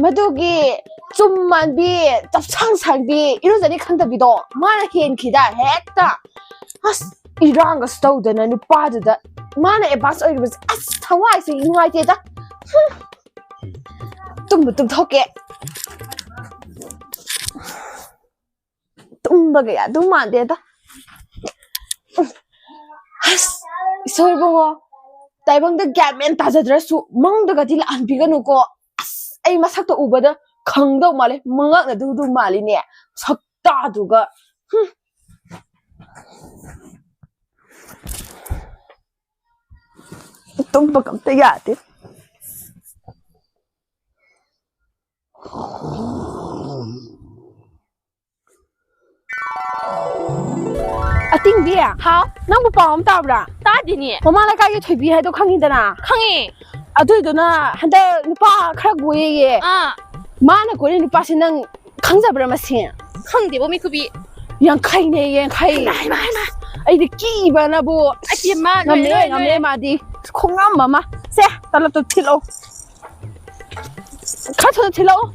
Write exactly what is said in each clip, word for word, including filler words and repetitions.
ꯃꯗꯨꯒꯤ ꯆꯨꯝ ꯃꯥꯟꯕꯤ, ꯆꯞꯁꯥꯡ ꯁꯥꯡꯕꯤ, ꯏꯔꯨꯖꯅꯤ ꯈꯪꯗꯕꯤꯗꯣ ꯃꯥꯅ ꯍꯦꯟꯈꯤꯗ ꯍꯦꯛꯇ꯫ ꯑꯁ, ꯏꯔꯥꯡꯒꯁꯨ ꯇꯧꯗꯅ ꯅꯨꯄꯥꯗꯨꯗ ꯃꯥꯅ ꯑꯦꯗꯚꯥꯟꯁ ꯑꯣꯏꯔꯤꯕꯁꯦ, ꯑꯁ, ꯊꯋꯥꯏꯁꯦ ꯅꯨꯡꯉꯥꯏꯇꯦꯗ꯫ ꯍꯨꯝ꯫ ꯇꯨꯝꯕ ꯇꯨꯝꯊꯣꯛꯀꯦ꯫ ꯇꯨꯝꯕꯒ ꯌꯥꯗꯧ ꯃꯥꯟꯗꯦꯗ꯫ ꯑꯁ, ꯏꯁꯣꯔ ꯏꯕꯨꯡꯉꯣ, ꯇꯥꯏꯕꯪꯗ ꯒ꯭ꯌꯥꯟ ꯃꯦꯟ ꯇꯥꯖꯗ꯭ꯔꯁꯨ ꯃꯪꯗꯒꯗꯤ ꯂꯥꯛꯍꯟꯕꯤꯒꯅꯨꯀꯣ꯫ ꯑꯁ, ꯑꯩ ꯃꯁꯛꯇ ꯎꯕꯗ ꯈꯪꯗꯧ ꯃꯥꯜꯂꯦ, ꯃꯉꯛꯅꯗꯧꯗꯧ ꯃꯥꯜꯂꯤꯅꯦ, ꯁꯛꯇꯥꯗꯨꯒ꯫ ꯍꯨꯝ꯫ ꯇꯨꯝꯕꯒ ꯑꯝꯇ ꯌꯥꯗꯦ꯫ ꯑꯇꯤꯡꯕꯤ, ꯍꯥꯎ? ꯅꯪꯕꯨ ꯄꯥꯎ ꯑꯃ ꯇꯥꯕ꯭ꯔꯥ? ꯇꯥꯗꯦꯅꯦ꯫ ꯃꯃꯥ ꯂꯩꯀꯥꯏꯒꯤ ꯊꯣꯏꯕꯤ ꯍꯥꯏꯗꯣ ꯈꯪꯉꯤꯗꯅ? ꯈꯪꯉꯦ꯫ ꯑꯗꯨꯏꯗꯨꯅ ꯍꯟꯗꯛ ꯅꯨꯄꯥ ꯈꯔ ꯀꯣꯏꯌꯦꯌꯦ꯫ ꯑꯥ꯫ ꯃꯥꯅ ꯀꯣꯏꯔꯤ ꯅꯨꯄꯥꯁꯤ ꯅꯪ ꯈꯪꯖꯕ꯭ꯔꯥ ꯃꯁꯤꯡ? ꯈꯪꯗꯦꯕꯣ, ꯃꯤꯈꯨꯕꯤ꯫ ꯌꯥꯡꯈꯩꯅꯦ, ꯌꯥꯡꯈꯩ꯫ ꯍꯩꯃꯥ, ꯍꯩꯃꯥ, ꯍꯩꯃꯥ꯫ ꯑꯩꯗꯤ ꯀꯤꯕꯅꯕꯨ꯫ ꯑꯁ, ꯃꯥ ꯂꯣꯏꯔꯦ, ꯉꯝꯂꯦ, ꯂꯣꯏꯔꯦ, ꯉꯝꯂꯦ ꯂꯣꯏꯔꯦ꯫ ꯃꯥꯗꯤ꯫ ꯈꯣꯡꯉꯝ ꯑꯃ꯫ ꯁꯦ, ꯇꯂꯞꯇꯣ ꯊꯤꯜꯂꯛꯑꯣ꯫ ꯈꯔ ꯊꯨꯅ ꯊꯤꯜꯂꯛꯑꯣ꯫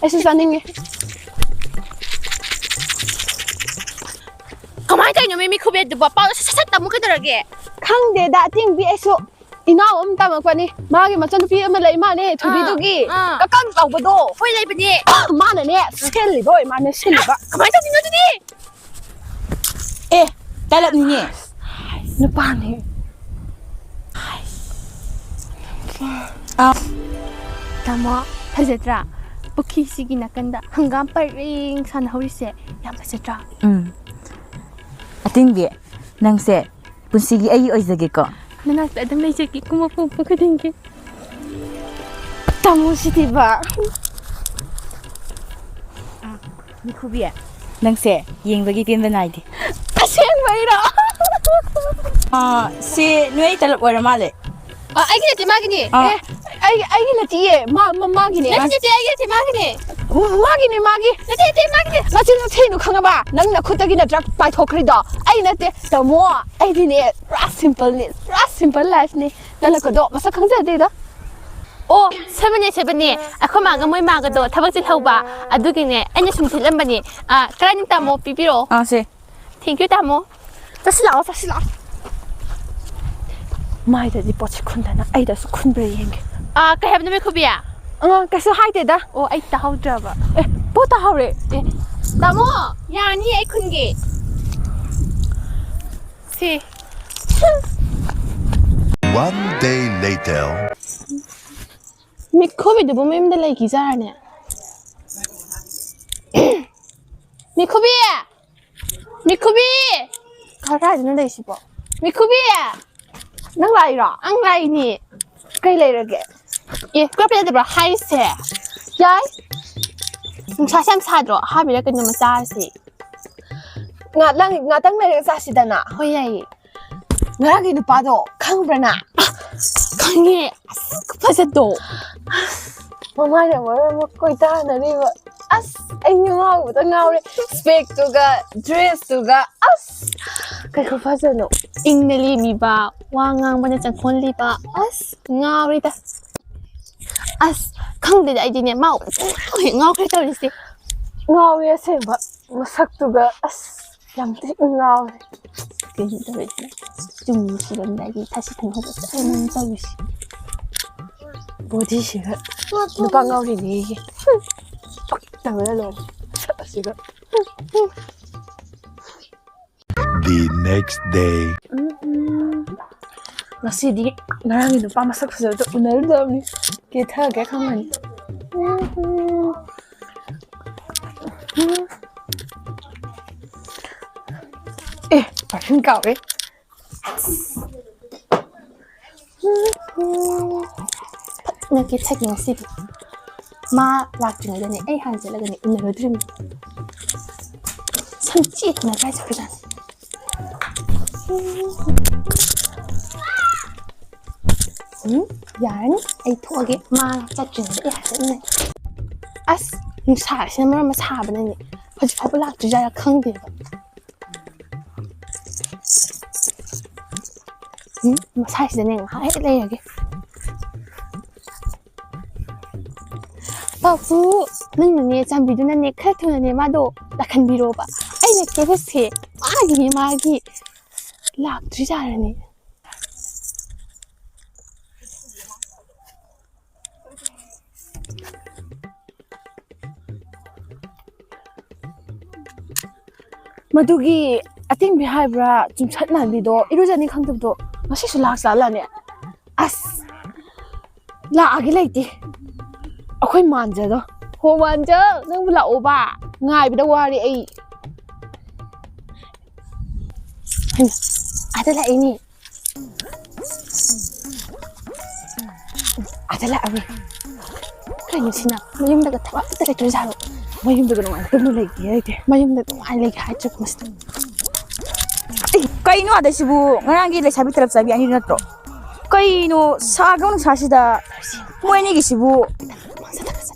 ꯑꯩꯁꯨ ꯆꯥꯅꯤꯡꯉꯦ꯫ ꯀꯃꯥꯏꯅ ꯇꯧꯔꯤꯅꯣ, ꯃꯤ ꯃꯤꯈꯨꯕꯤ ꯑꯗꯨꯕꯣ? ꯄꯥꯎꯗꯣ ꯁꯠ ꯁꯠ ꯇꯝꯃꯨ ꯀꯩꯗꯧꯔꯒꯦ? ꯈꯪꯗꯦꯗ, ꯑꯇꯤꯡꯕꯤ, ꯑꯩꯁꯨ ꯏꯅꯥꯎ ꯑꯃ ꯇꯝꯃꯛꯄꯅꯤ꯫ ꯃꯥꯒꯤ ꯃꯆꯟꯅꯨꯄꯤ ꯑꯃ ꯂꯩ ꯃꯥꯜꯂꯦ, ꯊꯣꯏꯕꯤꯗꯨꯒꯤ꯫ ꯑꯥ꯫ ꯀꯀꯪ ꯇꯧꯕꯗꯣ꯫ ꯍꯣꯏ, ꯂꯩꯕꯅꯦ꯫ ꯃꯥꯅꯅꯦ, ꯁꯦꯜꯂꯤꯕ ꯑꯣꯏ ꯃꯥꯅꯦ, ꯁꯦꯜꯂꯤꯕ꯫ ꯀꯃꯥꯏꯅ ꯇꯧꯗꯣꯏꯅꯣ ꯑꯗꯨꯗꯤ? ꯑꯦ, ꯇꯂꯞꯅꯤꯅꯦ꯫ ꯅꯨꯄꯥꯅꯦ꯫ ꯑꯥ꯫ ꯇꯥꯃꯣ, ꯐꯖꯗ꯭ꯔꯥ? ꯄꯨꯈ꯭ꯔꯤꯁꯤꯒꯤ ꯅꯥꯀꯟꯗ ꯍꯪꯒꯥꯝ ꯄꯔꯦꯡ ꯁꯥꯟꯅꯍꯧꯔꯤꯁꯦ ꯌꯥꯝ ꯐꯖꯗ꯭ꯔꯥ? ꯎꯝ꯫ ꯑꯇꯤꯡꯕꯤ, ꯅꯪꯁꯦ ꯄꯨꯟꯁꯤꯒꯤ ꯑꯩꯒꯤ ꯑꯣꯏꯖꯒꯦꯀꯣ꯫ ꯅꯅꯥꯛꯇ ꯑꯗꯨꯝ ꯂꯩꯖꯒꯦ, ꯀꯨꯝꯃꯛꯄ ꯈꯨꯗꯤꯡꯒꯤ꯫ ꯇꯥꯃꯣ ꯁꯤꯗꯤꯕ꯫ ꯃꯤꯈꯨꯕꯤ, ꯅꯪꯁꯦ ꯌꯦꯡꯕꯒꯤ ꯄꯦꯟꯕ ꯅꯥꯏꯗꯦ꯫ ꯑꯁꯦꯡꯕꯩꯔꯣ? ꯑꯥ, ꯁꯤ ꯅꯣꯏ ꯇꯂꯞ ꯑꯣꯏꯔ ꯃꯥꯜꯂꯦ꯫ ꯑ, ꯑꯩꯒꯤ ꯅꯠꯇꯦ, ꯃꯥꯒꯤꯅꯦ꯫ ꯑꯥ꯫ ꯑꯦ, ꯑꯩ, ꯑꯩꯒꯤ ꯅꯠꯇꯤꯌꯦ꯫ ꯃꯥ, ꯃꯥ, ꯃꯥꯒꯤꯅꯦ꯫ ꯅꯠꯇꯦ, ꯅꯠꯇꯦ, ꯑꯩꯒꯤ ꯅꯠꯇꯦ, ꯃꯥꯒꯤꯅꯦ꯫ ꯃꯥꯒꯤꯅꯦ, ꯃꯥꯒꯤ꯫ ꯅꯠꯇꯦ, ꯅꯠꯇꯦ, ꯃꯥꯒꯤꯅꯦ꯫ ꯅꯆꯤꯟ ꯅꯊꯤꯅꯨ ꯈꯪꯉꯕ? ꯅꯪ ꯅꯈꯨꯠꯇꯒꯤ ꯅꯠꯇ꯭ꯔꯥ ꯄꯥꯏꯊꯣꯛꯈ꯭ꯔꯤꯗꯣ? ꯑꯩ ꯅꯠꯇꯦ, ꯇꯥꯃꯣ꯫ ꯑꯩꯗꯤꯅꯦ, ꯄꯨꯔꯥ ꯁꯤꯝꯄꯜꯅꯦ, ꯄꯨꯔꯥ ꯁꯤꯝꯄꯜ ꯂꯥꯏꯐꯅꯦ꯫ ꯅꯪ ꯂꯛꯀꯗꯣ ꯃꯁꯛ ꯈꯪꯖꯗꯦꯗ꯫ ꯑꯣ, ꯁꯣꯏꯕꯅꯦ, ꯁꯣꯏꯕꯅꯦ꯫ ꯑꯩꯈꯣꯏ ꯃꯥꯒ ꯃꯣꯏ ꯃꯥꯒꯗꯣ ꯊꯕꯛ ꯆꯤꯜꯍꯧꯕ꯫ ꯑꯗꯨꯒꯤꯅꯦ, ꯑꯩꯅ ꯁꯨꯝ ꯊꯤꯜꯂꯝꯕꯅꯦ꯫ ꯑꯥ, ꯀꯔꯥꯏꯅꯣ ꯇꯥꯃꯣ? ꯄꯤꯕꯤꯔꯛꯑꯣ꯫ ꯑꯥ, ꯁꯦ꯫ Thank you, ꯇꯥꯃꯣ꯫ ꯆꯠꯁꯤ ꯂꯥꯛꯑꯣ, ꯆꯠꯁꯤ ꯂꯥꯛꯑꯣ꯫ ꯃꯥꯏꯗꯗꯤ ꯄꯣꯠꯁꯤ ꯈꯨꯟꯗꯅ ꯑꯩꯗꯁꯨ ꯈꯨꯟꯕ꯭ꯔꯥ ꯌꯦꯡꯒꯦ꯫ ꯑꯥ, ꯀꯩ ꯍꯥꯏꯕꯅꯣ, ꯃꯤꯈꯨꯕꯤ? ꯑꯉꯥꯡ ꯀꯩꯁꯨ ꯍꯥꯏꯗꯦꯗ꯫ ꯑꯣ, ꯑꯩ ꯇꯥꯍꯧꯗ꯭ꯔꯕ꯫ ꯑꯦ, ꯄꯣꯠ ꯇꯥꯍꯧꯔꯦ꯫ ꯑꯦ, ꯇꯥꯃꯣ, ꯌꯥꯅꯤ, ꯑꯩ ꯈꯨꯟꯒꯦ꯫ ꯁꯤ꯫ One day later. ꯃꯤꯈꯨꯕꯤꯗꯨꯕꯨ ꯃꯌꯨꯝꯗ ꯂꯩꯈꯤꯖꯥꯔꯅꯦ? ꯃꯤꯈꯨꯕꯤ! ꯃꯤꯈꯨꯕꯤ! ꯀꯗꯥꯏꯗꯅꯣ ꯂꯩꯁꯤꯕꯣ? ꯃꯤꯈꯨꯕꯤ! ꯅꯪ ꯂꯥꯛꯏꯔꯣ? ꯑꯪ ꯂꯥꯛꯏꯅꯦ꯫ ꯀꯩ ꯂꯩꯔꯒꯦ? ꯑꯦ, ꯀꯣꯏꯔꯛꯄ ꯌꯥꯗꯕ꯭ꯔꯥ ꯍꯥꯏꯁꯦ? ꯌꯥꯏ꯫ ꯅꯨꯡꯁꯥꯁꯦ ꯌꯥꯝ ꯁꯥꯗ꯭ꯔꯣ? ꯑꯍꯥꯕꯤꯔ ꯀꯩꯅꯣꯝꯃ ꯆꯥꯔꯁꯦ꯫ ꯉꯥꯛꯇꯪ, ꯉꯥꯛꯇꯪ ꯂꯩꯔꯒ ꯆꯥꯁꯤꯗꯅ꯫ ꯍꯣꯏ, ꯌꯥꯏꯌꯦ꯫ ꯉꯔꯥꯡꯒꯤ ꯅꯨꯄꯥꯗꯣ ꯈꯪꯕ꯭ꯔꯥ ꯅꯪ? ꯈꯪꯉꯦ꯫ ꯑꯁ, ꯈꯨꯐꯖꯗꯣ꯫ ꯃꯃꯥꯏꯅ ꯃꯔꯣꯟ ꯑꯃ ꯀꯣꯏꯇꯥꯅꯔꯤꯕ꯫ ꯑꯁ, ꯑꯩ ꯉꯥꯎꯕꯗ ꯉꯥꯎꯔꯦ꯫ Specꯇꯨꯒ, dressꯇꯨꯒ꯫ ꯑꯁ, ꯀꯩ ꯈꯨꯐꯖꯅꯣ꯫ ꯏꯪꯅ ꯂꯦꯝꯃꯤꯕ, ꯋꯥ ꯉꯥꯡꯕꯅ ꯆꯪꯈꯣꯜꯂꯤꯕ꯫ ꯑꯁ, ꯉꯥꯎꯔꯦꯗ꯫ ꯑꯁ, ꯈꯪꯗꯦꯗ, ꯑꯩꯗꯤꯅꯦ, ꯃꯥ ꯎꯕꯗ ꯉꯥꯎꯔꯦ, ꯉꯥꯎꯈ꯭ꯔꯦ ꯇꯧꯔꯤꯁꯦ꯫ ꯉꯥꯎꯔꯦ ꯑꯁꯦꯡꯕ꯫ ꯃꯁꯛꯇꯨꯒ ꯑꯁ ꯌꯥꯝ ꯊꯤꯅ ꯉꯥꯎꯔꯦ꯫ ꯀꯩꯅꯣ ꯇꯧꯔꯤꯁꯦ? ꯆꯨꯝꯅ ꯅꯨꯡꯁꯤꯔꯝꯗꯥꯏꯒꯤ ꯊꯥꯁꯤ ꯊꯥꯅꯧꯕ ꯆꯞ ꯃꯥꯟꯅꯩ ꯇꯧꯔꯤꯁꯦ꯫ Bodyꯁꯤꯒ ꯅꯨꯄꯥ ꯉꯥꯎꯔꯤꯅꯦꯌꯦ꯫ ꯄꯛꯇꯕꯅ ꯂꯣꯏꯔꯦ꯫ ꯁꯛ ꯑꯁꯤꯒ꯫ The next day. ꯎꯝ, ꯎꯝ꯫ ꯉꯁꯤꯗꯤ ꯉꯔꯥꯡꯒꯤ ꯅꯨꯄꯥ ꯃꯁꯛ ꯐꯖꯕꯗꯣ ꯎꯅꯔꯨꯗꯕꯅꯤ꯫ ꯀꯦꯊꯒꯦ ꯈꯪꯒꯅꯤ꯫ ꯎꯝ, ꯎꯝ꯫ ꯎꯝ꯫ ꯑꯦ, perfume ꯀꯥꯎꯔꯦ꯫ ꯐꯖꯅ ꯀꯦꯊꯒꯦ ꯉꯁꯤꯗꯤ꯫ ꯃꯥ ꯂꯥꯛꯇ꯭ꯔꯤꯉꯩꯗꯅꯦ ꯑꯩ ꯍꯥꯟꯅ ꯆꯠꯂꯒꯅꯦ ꯎꯅꯔꯨꯗ꯭ꯔꯤꯕꯅꯤ꯫ ꯁꯝ ꯆꯦꯠꯅ ꯀꯥꯏ ꯆꯠꯈ꯭ꯔꯖꯥꯠꯅꯣ? ꯎꯝ, ꯌꯥꯔꯅꯤ, ꯑꯩ ꯊꯣꯛꯑꯒꯦ꯫ ꯃꯥ ꯆꯠꯇ꯭ꯔꯤꯉꯩꯗ ꯑꯩ ꯍꯥꯟꯅ ꯆꯠꯂꯅꯤ꯫ ꯑꯁ, ꯅꯨꯡꯁꯥꯁꯤꯅ ꯃꯔꯣꯟ ꯑꯃ ꯁꯥꯕꯅꯅꯦ ꯍꯧꯖꯤꯛ ꯐꯥꯎꯕ ꯂꯥꯛꯇ꯭ꯔꯤꯖꯥꯠꯂ ꯈꯪꯗꯦꯕ꯫ ꯎꯝ, ꯃꯁꯥꯁꯤꯗꯅꯦ ꯉꯥꯏꯍꯥꯛ ꯍꯦꯛ ꯂꯩꯔꯒꯦ꯫ ꯄꯥꯄꯨ, ꯅꯪꯅꯅꯦ, ꯆꯥꯟꯕꯤꯗꯨꯅꯅꯦ, ꯈꯔ ꯊꯨꯅꯅꯦ ꯃꯥꯗꯣ ꯂꯥꯛꯍꯟꯕꯤꯔꯣꯕ꯫ ꯑꯩꯅ ꯀꯦꯕꯁꯦ ꯃꯥꯒꯤꯅꯦ, ꯃꯥꯒꯤ꯫ ꯂꯥꯛꯇ꯭ꯔꯤꯖꯥꯔꯅꯦ꯫ ꯃꯗꯨꯒꯤ ꯑꯇꯤꯡꯕꯤ ꯍꯥꯏꯕ꯭ꯔꯥ, ꯆꯨꯝꯁꯠ ꯃꯥꯟꯕꯤꯗꯣ, ꯏꯔꯨꯖꯅꯤ ꯈꯪꯗꯕꯗꯣ ꯉꯁꯤꯁꯨ ꯂꯥꯛ ꯆꯥꯠꯂꯅꯦ? ꯑꯁ, ꯂꯥꯛꯑꯒꯦ ꯂꯩꯇꯦ꯫ ꯑꯩꯈꯣꯏ ꯃꯥꯟꯖꯗꯣ꯫ ꯍꯣ ꯃꯥꯟꯖ, ꯅꯪꯕꯨ ꯂꯥꯛꯑꯣꯕ꯫ ꯉꯥꯏꯕꯗ ꯋꯥꯔꯦ ꯑꯩ꯫ ꯍꯩꯃꯥ, ꯑꯥꯗ ꯂꯥꯛꯏꯅꯦ꯫ ꯑꯥꯗ ꯂꯥꯛꯑꯝꯃꯦ꯫ ꯀꯩꯅꯣ ꯁꯤꯅ? ꯃꯌꯨꯝꯗꯒ ꯊꯕꯛ ꯑꯝꯇ ꯂꯩꯇ꯭ꯔꯖꯥꯠꯂꯣ? ꯃꯌꯨꯝꯗꯒ ꯅꯨꯡꯉꯥꯏꯅ ꯇꯨꯝꯃ ꯂꯩꯒꯦ ꯍꯥꯏꯗꯦ꯫ ꯃꯌꯨꯝꯗ ꯅꯨꯡꯉꯥꯏꯅ ꯂꯩꯒꯦ ꯍꯥꯏꯗ꯭ꯔꯕ ꯃꯁꯤꯗ꯫ ꯑꯩ, ꯀꯩꯅꯣ ꯑꯗꯩꯁꯤꯕꯨ? ꯉꯔꯥꯡꯒꯤ ꯂꯩꯁꯥꯕꯤ ꯇꯂꯞ ꯆꯥꯕꯤ ꯑꯅꯤꯗꯨ ꯅꯠꯇ꯭ꯔꯣ? ꯀꯩꯅꯣ ꯁꯥꯒ ꯅꯨꯡꯁꯥꯁꯤꯗ ꯃꯣꯏ ꯑꯅꯤꯒꯤꯁꯤꯕꯨ?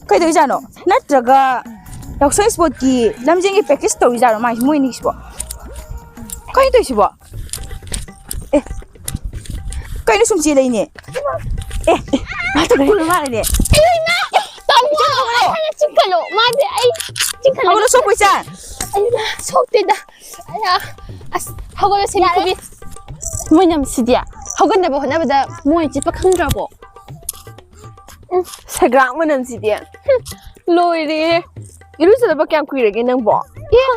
ꯀꯩꯗꯧꯔꯤꯖꯥꯠꯅꯣ? ꯅꯠꯇ꯭ꯔꯒ ꯌꯥꯎꯁꯪ ꯁ꯭ꯄꯣꯔꯠꯀꯤ ꯂꯝꯖꯦꯟꯒꯤ ꯄ꯭ꯔꯦꯛꯇꯤꯁ ꯇꯧꯔꯤꯖꯥꯠꯂꯣ ꯃꯥꯏ, ꯃꯣꯏ ꯑꯅꯤꯒꯤꯁꯤꯕꯣ? ꯀꯩꯅꯣ ꯇꯧꯔꯤꯁꯤꯕꯣ? ꯑꯦ, ꯀꯩꯅꯣ ꯁꯨꯝ ꯆꯦꯜꯂꯛꯏꯅꯦ? ꯑꯦ, ꯑꯦ, ꯉꯥꯏꯍꯥꯛꯇꯪ ꯀꯨꯜꯂꯨ ꯃꯥꯜꯂꯦꯅꯦ꯫ ꯇꯥꯃꯣ, ꯑꯩ ꯍꯥꯟꯅ ꯆꯤꯡꯈꯠꯂꯣ꯫ ꯃꯥꯗꯤ ꯑꯩ ꯆꯤꯡꯈꯠꯂꯒ ꯍꯧꯒꯠꯂꯣ, ꯁꯣꯛꯄ ꯏꯆꯥ꯫ ꯑꯩꯅ ꯁꯣꯛꯇꯦꯗ꯫ ꯑꯌꯥ, ꯑꯁ, ꯍꯧꯒꯠꯂꯣ, ꯁꯦꯡꯕꯤ꯫ ꯃꯣꯏ ꯅꯝꯁꯤꯗꯤ ꯍꯧꯒꯠꯅꯕ ꯍꯣꯠꯅꯕꯗ ꯃꯣꯏ ꯆꯤꯠꯄ ꯈꯪꯗ꯭ꯔꯕꯣ? ꯎꯝ, ꯁꯦꯒ꯭ꯔꯥꯛ ꯃꯅꯝꯁꯤꯗꯤ꯫ ꯍꯨꯝ, ꯂꯣꯏꯔꯦ꯫ ꯏꯔꯨꯖꯗꯕ ꯀꯌꯥꯝ ꯀꯨꯏꯔꯒꯦ ꯅꯪꯕꯣ? ꯑꯦ꯫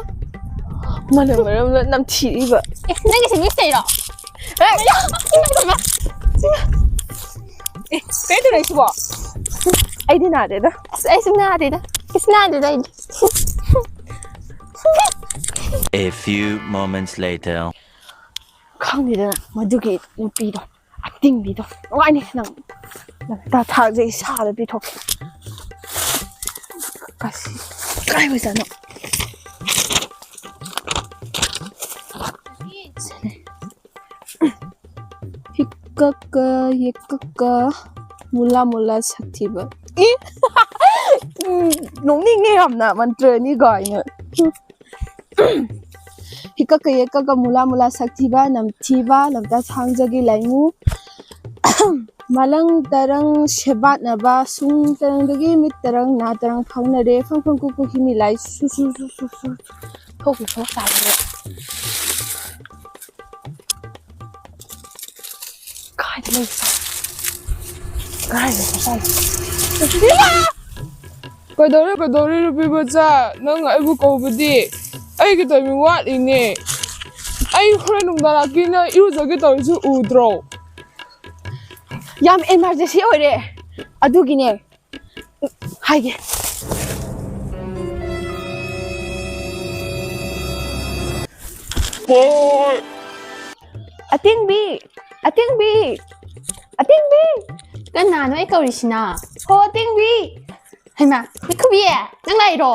ꯃꯅꯝ ꯃꯔꯝꯗ ꯅꯝꯊꯤꯔꯤꯕ꯫ ꯑꯦ, ꯅꯪꯒꯤꯁꯦ ꯃꯤꯁ ꯇꯩꯔꯣ? ꯑꯦ꯫ ꯑꯦ, ꯀꯩ ꯇꯧꯔꯛꯏꯁꯤꯕꯣ? ꯑꯩꯗꯤ ꯅꯥꯗꯦꯗ꯫ ꯑꯁ, ꯑꯩꯁꯨ ꯅꯥꯗꯦꯗ꯫ ꯑꯩꯁꯨ ꯅꯥꯗꯦꯗ ꯑꯩꯗꯤ꯫ A few moments later. ꯈꯪꯗꯦꯗꯅ ꯃꯗꯨꯒꯤ ꯅꯨꯄꯤꯗꯣ꯫ ꯑꯇꯤꯡꯕꯤꯗꯣ ꯅꯨꯡꯉꯥꯏꯅꯤ ꯅꯪ꯫ ꯅꯪ ꯇꯥ ꯊꯥꯛꯁꯦ ꯏꯁꯥꯗ ꯄꯤꯊꯣꯛꯀꯦ꯫ ꯀꯥꯏ ꯋꯥꯏꯖꯥꯠꯅꯣ? ꯁꯤꯅꯦ꯫ ꯍꯤꯛꯀꯛꯀ ꯌꯦꯛꯀꯛꯀ ꯃꯨꯂꯥ ꯃꯨꯂꯥ ꯁꯛꯊꯤꯕ꯫ ꯏ! ꯎꯝ, ꯅꯣꯛꯅꯤꯡꯉꯦ ꯌꯥꯝꯅ, ꯃꯟꯇ꯭ꯔꯅꯤ ꯀꯥꯏꯅ꯫ ꯍꯤꯛꯀꯛꯀ ꯌꯦꯛꯀꯛꯀ ꯃꯨꯂꯥ ꯃꯨꯂꯥ ꯁꯛꯊꯤꯕ, ꯅꯝꯊꯤꯕ, ꯂꯝꯇꯥ ꯊꯥꯡꯖꯒꯤ ꯂꯥꯏꯃꯨ꯫ ꯃꯂꯪ ꯇꯔꯪ ꯁꯦꯕꯥꯠꯅꯕ, ꯁꯨꯡ ꯇꯔꯪꯗꯒꯤ ꯃꯤꯠ ꯇꯔꯪ ꯅꯥ ꯇꯔꯪ ꯐꯥꯎꯅꯔꯦ, ꯐꯪ ꯐꯪ ꯀꯨ ꯀꯨ ꯍꯤꯃꯤ ꯂꯥꯏ ꯁꯨ ꯁꯨ ꯁꯨ ꯁꯨ ꯁꯨ꯫ ꯊꯣꯛꯈꯤ ꯊꯣꯛ ꯇꯥꯔꯦ꯫ ꯀꯥꯏꯗ ꯂꯩꯕ? ꯀꯥꯏꯗ ꯂꯩꯕ? ꯀꯩꯗꯧꯔꯦ, ꯀꯩꯗꯧꯔꯦ, ꯅꯨꯄꯤ ꯃꯆꯥ? ꯅꯪ ꯑꯩꯕꯨ ꯀꯧꯕꯗꯤ ꯑꯩꯒꯤ ꯇꯥꯏꯃꯤꯡ ꯋꯥꯠꯂꯤꯅꯦ꯫ ꯑꯩ ꯍꯣꯔꯦꯟ ꯅꯨꯡꯗꯥꯡ ꯂꯥꯛꯀꯦꯅ ꯏꯔꯨꯖꯒꯦ ꯇꯧꯔꯤꯁꯨ ꯎꯗ꯭ꯔꯣ? ꯌꯥꯝ ꯏꯃꯥꯔꯖꯦꯟꯁꯤ ꯑꯣꯏꯔꯦ, ꯑꯗꯨꯒꯤꯅꯦ꯫ ꯍꯥꯏꯒꯦ꯫ ꯑꯇꯤꯡꯕꯤ! ꯑꯇꯤꯡꯕꯤ! ꯑꯇꯤꯡꯕꯤ! ꯀꯅꯥꯅꯣ ꯑꯩ ꯀꯧꯔꯤꯁꯤꯅ? ꯍꯣ, ꯑꯇꯤꯡꯕꯤ! ꯍꯩꯃꯥ, ꯃꯤꯈꯨꯕꯤ! ꯅꯪ ꯂꯥꯛꯏꯔꯣ?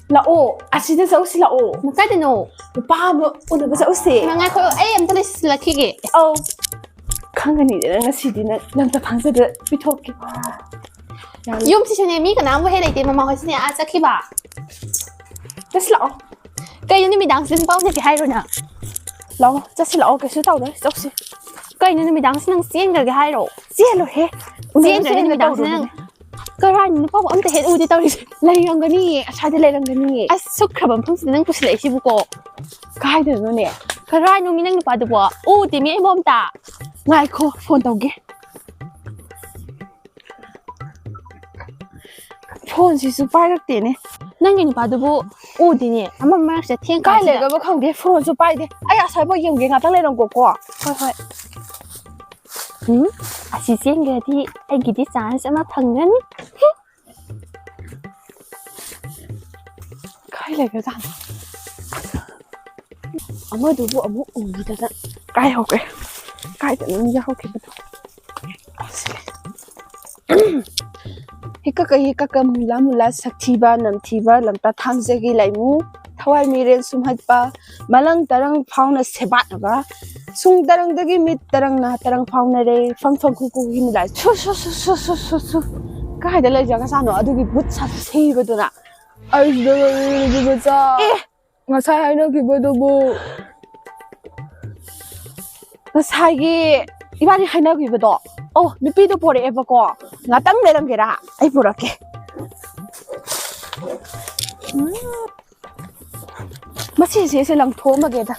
ꯂꯥꯛꯑꯣ, ꯑꯁꯤꯗ ꯆꯧꯁꯤ ꯂꯥꯛꯑꯣ꯫ ꯀꯥꯏꯗꯅꯣ? ꯅꯨꯄꯥ ꯑꯃ ꯎꯅꯕ ꯆꯧꯁꯦ꯫ ꯍꯩꯃꯥ, ꯉꯥꯏꯈꯣ, ꯑꯩ ꯑꯝꯇ ꯂꯣꯏꯁꯤꯜꯂꯛꯈꯤꯒꯦ꯫ ꯑꯧ꯫ ꯈꯪꯒꯅꯤꯗꯅ ꯉꯁꯤꯗꯤ ꯅꯪ ꯂꯝꯆꯠ ꯐꯥꯡꯖꯗ ꯄꯤꯊꯣꯛꯀꯦ꯫ ꯌꯨꯝꯁꯤꯁꯨꯅꯦ, ꯃꯤ ꯀꯅꯥꯝꯕꯨ ꯍꯦꯛ ꯂꯩꯇꯦ, ꯃꯃꯥ ꯍꯣꯏꯁꯨꯅꯦ, ꯑꯥ ꯆꯠꯈꯤꯕ꯫ ꯆꯠꯁꯤ ꯂꯥꯛꯑꯣ꯫ ꯀꯩꯅꯣ ꯅꯨꯃꯤꯗꯥꯡꯁꯤꯗ ꯅꯨꯄꯥ ꯎꯅꯁꯦ ꯍꯥꯏꯔꯣ ꯅꯪ? ꯂꯥꯛꯑꯣ, ꯆꯠꯁꯤ ꯂꯥꯛꯑꯣ, ꯀꯩꯁꯨ ꯇꯧꯔꯣꯏ, ꯆꯧꯁꯤ꯫ ꯀꯩꯅꯣ ꯅꯨꯃꯤꯗꯥꯡꯁꯤ ꯅꯪ ꯆꯦꯟꯈ꯭ꯔꯒꯦ ꯍꯥꯏꯔꯣ? ꯆꯦꯜꯂꯣꯏꯍꯦ꯫ ꯎꯅꯔꯁꯦ ꯆꯦꯟꯗ꯭ꯔꯗꯤ ꯅꯨꯃꯤꯗꯥꯡꯁꯤ ꯅꯪ ꯇꯧꯔꯨꯕꯅꯦ꯫ ꯀꯔꯥꯏꯅꯣ ꯅꯨꯄꯥꯕꯨ ꯑꯝꯇ ꯍꯦꯛ ꯎꯗꯦ ꯇꯧꯔꯤꯁꯦ? ꯂꯩꯔꯝꯒꯅꯤꯌꯦ, ꯑꯁ꯭ꯋꯥꯏꯗ ꯂꯩꯔꯝꯒꯅꯤꯌꯦ꯫ ꯑꯁ, ꯁꯨꯛꯈ꯭ꯔꯕ ꯃꯐꯝꯁꯤꯗ ꯅꯪ ꯄꯨꯁꯤꯜꯂꯛꯏꯁꯤꯕꯨꯀꯣ꯫ ꯀꯥꯏꯗꯅꯣꯅꯦ? ꯀꯔꯥꯏꯅꯣ ꯃꯤ ꯅꯪ ꯅꯨꯄꯥꯗꯨꯕꯣ? ꯎꯗꯦꯃꯤ ꯑꯩꯕꯨ ꯑꯝꯇ꯫ ꯉꯥꯏꯈꯣ, ꯐꯣꯟ ꯇꯧꯒꯦ꯫ ꯐꯣꯟꯁꯤꯁꯨ ꯄꯥꯏꯔꯛꯇꯦꯅꯦ꯫ ꯅꯪꯒꯤ ꯅꯨꯄꯥꯗꯨꯕꯨ ꯎꯗꯦꯅꯦ, ꯑꯃ ꯃꯔꯛꯁꯤꯗ ꯊꯦꯡ ꯀꯥꯏ ꯀꯥꯟꯁꯤꯗ꯫ ꯂꯩꯒ꯭ꯔꯕ ꯈꯪꯗꯦ, ꯐꯣꯟꯁꯨ ꯄꯥꯏꯗꯦ꯫ ꯑꯩ ꯑꯁ꯭ꯋꯥꯏꯐꯥꯎ ꯌꯦꯡꯒꯦ, ꯉꯥꯛꯇꯪ ꯂꯩꯔꯝꯀꯣꯀꯣ꯫ ꯍꯣꯏ, ꯍꯣꯏ꯫ ꯎꯝ, ꯑꯁꯤ ꯆꯦꯟꯈ꯭ꯔꯗꯤ ꯑꯩꯒꯤꯗꯤ ꯆꯥꯟꯁ ꯑꯃ ꯐꯪꯒꯅꯤ꯫ ꯀꯥꯏ ꯂꯩꯒ꯭ꯔꯖꯥꯠꯅꯣ? ꯑꯃꯗꯨꯕꯨ ꯑꯃꯨꯛ ꯎꯈꯤꯗꯅ ꯀꯥꯏ ꯍꯧꯈ꯭ꯔꯦ? ꯀꯥꯏꯗꯅꯣ ꯌꯥꯍꯧꯈꯤꯕꯗꯣ? ꯑꯁ, ꯂꯩ꯫ ꯍꯤꯀꯛꯀ ꯍꯤꯀꯛꯀ ꯃꯨꯂꯥ ꯃꯨꯂꯥ ꯁꯛꯊꯤꯕ ꯅꯝꯊꯤꯕ ꯂꯝꯇꯥ ꯊꯥꯡꯖꯒꯤ ꯂꯥꯏꯃꯨ ꯊꯋꯥꯏ ꯃꯤꯔꯦꯜ ꯁꯨꯝꯍꯠꯄ ꯃꯂꯪ ꯇꯔꯪ ꯐꯥꯎꯅ ꯁꯦꯕꯥꯠꯅꯕ ꯁꯨꯡ ꯇꯔꯪꯗꯒꯤ ꯃꯤꯠ ꯇꯔꯪ ꯅꯥ ꯇꯔꯪ ꯐꯥꯎꯅꯔꯦ ꯐꯪ ꯐꯪ ꯈꯨ ꯈꯨ ꯍꯤꯃꯤꯂꯥꯏ ꯁꯨ ꯁꯨ ꯁꯨ ꯁꯨ ꯁꯨ ꯁꯨ ꯁꯨ꯫ ꯀꯥꯏꯗ ꯂꯩꯖꯥꯠꯅꯣ ꯑꯗꯨꯒꯤ ꯕꯨꯠ ꯁꯥꯊꯤꯕꯗꯨꯅ? ꯑꯩꯁꯤꯗ ꯂꯩꯔꯤꯕ ꯃꯆꯥ꯫ ꯑꯦ! ꯉꯁꯥꯏ ꯍꯥꯏꯅꯈꯤꯕꯗꯨꯕꯨ? ꯉꯁꯥꯏꯒꯤ ꯏꯕꯥꯅꯤ ꯍꯥꯏꯅꯈꯤꯕꯗꯣ꯫ ꯑꯣ, ꯅꯨꯄꯤꯗꯣ ꯄꯣꯔꯛꯑꯦꯕꯀꯣ꯫ ꯉꯥꯛꯇꯪ ꯂꯩꯔꯝꯒꯦꯔꯥ? ꯑꯩ ꯄꯨꯔꯛꯀꯦ꯫ ꯎꯝ꯫ ꯃꯁꯤꯁꯦ, ꯁꯦ ꯂꯪꯊꯣꯛꯑꯝꯃꯒꯦꯗ꯫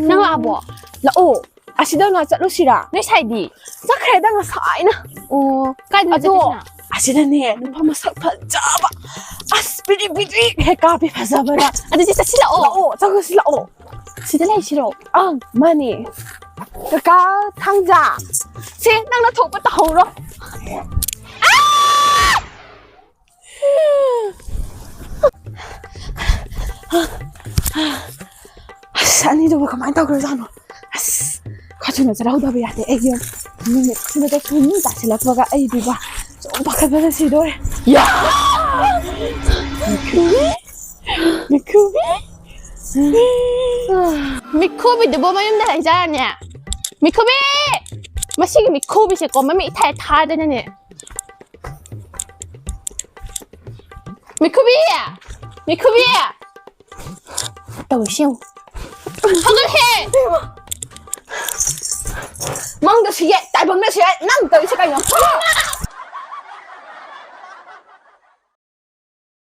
ꯅꯪ ꯂꯥꯛꯑꯕꯣ? ꯂꯥꯛꯑꯣ꯫ ꯑꯁꯤꯗ ꯉꯥꯛ ꯆꯠꯂꯨꯁꯤꯔꯥ? ꯅꯣꯏ ꯁꯥꯏꯗꯤ? ꯆꯠꯈ꯭ꯔꯦꯗ ꯉꯁꯥꯏꯅ꯫ ꯑꯣ, ꯀꯥꯏꯗꯅꯣ ꯑꯗꯣ ꯆꯠꯇꯣꯏꯁꯤꯅ? ꯑꯁꯤꯗꯅꯦ, ꯅꯨꯄꯥ ꯃꯁꯛ ꯐꯖꯕ꯫ ꯑꯁ, ꯄꯤꯗ꯭ꯔꯤꯛ ꯄꯤꯗ꯭ꯔꯤꯛ ꯍꯦꯛ ꯀꯥꯞꯄꯤ ꯐꯖꯕꯗ꯫ ꯑꯗꯨꯗꯤ ꯆꯠꯁꯤꯜꯂꯛꯑꯣ꯫ ꯂꯥꯛꯑꯣ, ꯆꯠꯂꯨꯁꯤ ꯂꯥꯛꯑꯣ꯫ ꯁꯤꯗ ꯂꯩꯁꯤꯔꯣ? ꯑꯪ, ꯃꯥꯅꯦ꯫ ꯀꯀꯥ ꯊꯥꯡꯖꯥ, ꯁꯦ, ꯅꯪꯅ ꯊꯣꯛꯄ ꯇꯧꯍꯧꯔꯣ꯫ ꯑꯥ! ꯑꯁ, ꯑꯅꯤꯗꯨꯕꯨ ꯀꯃꯥꯏꯅ ꯇꯧꯈ꯭ꯔꯖꯥꯠꯅꯣ? ꯑꯁ, ꯈꯔ ꯊꯨꯅ ꯆꯠꯍꯧꯗꯕ ꯌꯥꯗꯦ꯫ ꯑꯩꯒꯤ ꯃꯤꯅꯤꯠ ꯊꯨꯅ ꯆꯠꯈꯤꯅꯤ ꯇꯥꯁꯤꯜꯂꯛꯄꯒ ꯑꯩꯗꯤꯕ ꯁꯨꯝ ꯄꯥꯈꯠꯄꯅ ꯁꯤꯗꯣꯔꯦ꯫ ꯌꯥ! ꯃꯤꯈꯨꯕꯤ! ꯃꯤꯈꯨꯕꯤ! ꯃꯤꯈꯨꯕꯤꯗꯨꯕꯨ ꯃꯌꯨꯝꯗ ꯂꯩꯖꯥꯔꯅꯦ? ꯃꯤꯈꯨꯕꯤ! ꯃꯁꯤꯒꯤ ꯃꯤꯈꯨꯕꯤꯁꯦꯀꯣ, ꯃꯃꯤꯠ ꯏꯊꯥ ꯊꯥꯗꯅꯅꯦ꯫ ꯃꯤꯈꯨꯕꯤ! ꯃꯤꯈꯨꯕꯤ! ꯇꯧꯔꯤꯁꯤ ꯌꯦꯡꯉꯨ꯫ ꯍꯧꯒꯠꯂꯍꯦ! ꯃꯪꯗꯁꯨ ꯌꯥꯏ, ꯇꯥꯏꯕꯪꯗꯁꯨ ꯌꯥꯏ, ꯅꯪ ꯇꯧꯔꯤꯁꯦ ꯀꯩꯅꯣ?